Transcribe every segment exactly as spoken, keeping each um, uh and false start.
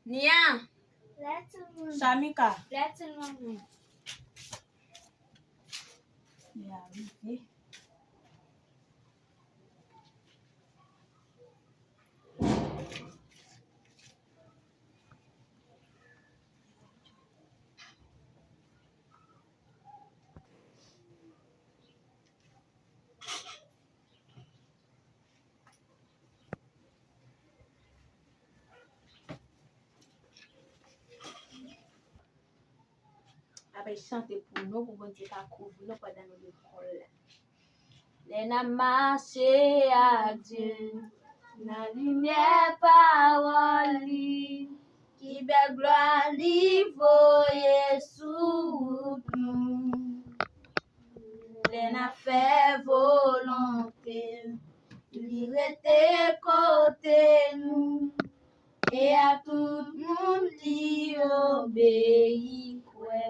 Nia. Lè tout moun. Shamika. Lè tout moun. Nia rive. Apre chante pou nou, pou Bondye ka kouvri nou pandan nou lekòl la. Lè n ap mache ak Dye, nan limyè pawòl li, ki bèl glwa li voye sou wout nou. Lè n ap fè volonte, li rete kote nou. E a tout moun li obeyi, kwè.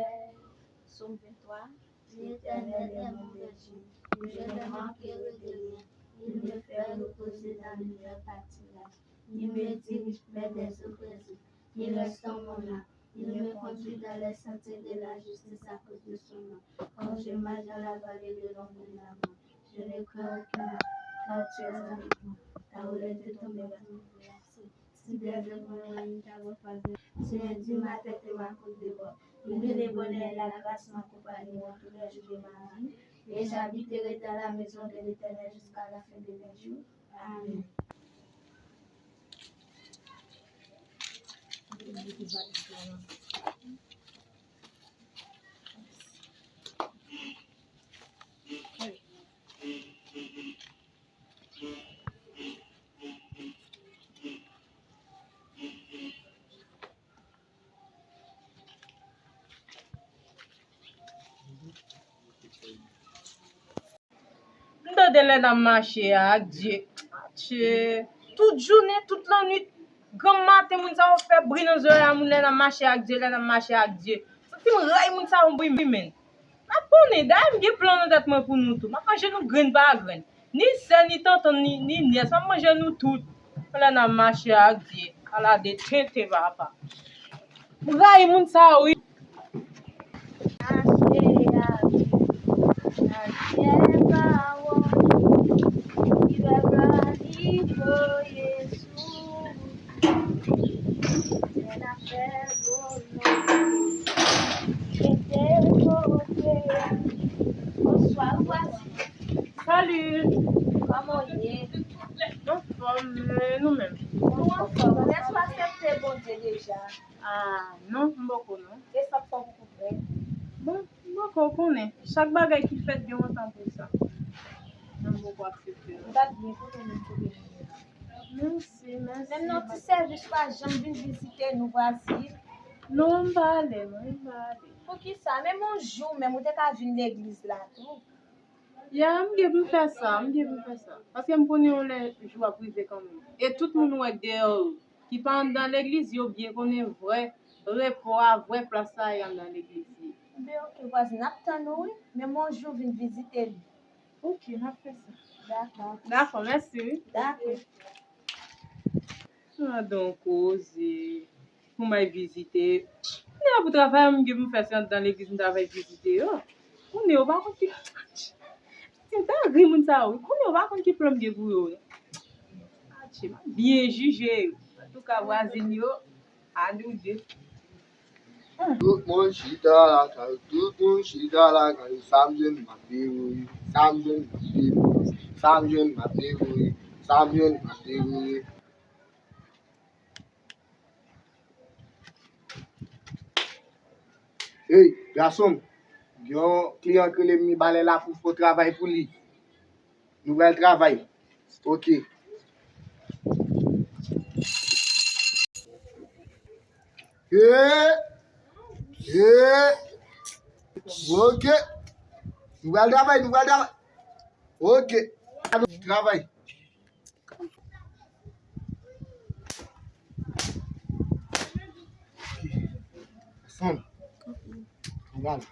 Sòm venntwa. L'Éternel est mon berger, je ne manquerai de rien. Il me fait reposer dans de verts pâturages. Il me dirige près des eaux paisibles. Il restaure mon âme. Il me conduit dans les sentiers de la justice à cause de son nom. Quand je marche dans la vallée de l'ombre de la mort, je ne crains aucun mal, car tu es avec moi. Ta houlette et ton bâton me rassurent. Si des œuvres m'éloignent, ta voix parle. Tu induis ma tête et ma coupe déborde. Louange et bonheur et la grâce m'accompagneront tous les jours de ma vie, et j'habiterai dans la maison de l'Éternel jusqu'à la fin de mes jours. Amen. M tande lè n ap mache ak Dye. Adje. Tout jounen, tout lannwit, granm maten, moun sa yo fè bri nan zòrèy a moun lè n ap mache ak Dye, lè n ap mache ak Dye. Santi m ray moun sa yo, wi, men. N ap konnen, dayè m gen plan nan tèt mwen pou nou tou. M ap manje nou grenn pa grenn. Ni sè, ni tonton, ni, ni nyès, m ap manje nou tout. Lè n ap mache ak Dye. Ala de tenten, papa. M rayi moun sa yo, wi. Mache ak Dye, nan limyè pawòl li, ki bèl glwa li voye sou wout nou. Lè n ap fè volonte, rete kote nou. Bonswa, vwazen. Salut. Kòman w ye? Anfòm, e nou menm? Nou anfòm. Èske w aksepte Bondye deja? Ah, non, m poko non. E sa k fè w poko prè? Bon, m poko konnen. Chak bagay ki fèt gen yon tan pou sa. Non, m poko aksepte non. M ta byen kontan menm kote nou ye la. Mèsi, mèsi. Menm nan ti sèvis pa janm vin vizite nou, vwazen. Non, m pa ale non, m pa ale. Poukisa? Menm yon jou menm ou te ka vin legliz la tou. Ya, m gen pou m fè sa, m gen pou m fè sa. Paske m konnen yon lè jou ap rive kanmenm. E tout moun ou wè k deyò yo, ki pa anndan legliz, yo byen konnen vrè repo a, vrè plas la, e anndan legliz li. Enben, oke, vwazen, n ap tann ou, wi. Menm yon jou vin vizite nou. Oke, n ap fè sa. Dakò. Dakò, mèsi, wi. Dakò. Sa donk koze. Pou m al vizite. Kounye a pou travay, m gen pou m fè se anndan legliz m ta fè vizite yo. Kounye yo pa konn ki. Si m ta ri moun sa yo, wi. Kounye yo pa konn ki plan m gen pou yo. Atche, m ap byen jije yo. Antouka, vwazin yo, a nou de. Tout moun chita lakay, tout moun chita lakay, sa m jwenn m ap dewoule, sa m jwenn m ap dewoule, sa m jwenn m ap dewoule, sa m jwenn m ap dewoule. Hey, gason m, gen yon kliyan k rele m, li ba lè la pou fè yon travay pou li. Nou pral travay. Oke. Hey! Hey! Oke. Nou pral travay, nou pral travay. Oke. Travay. Son. Travay.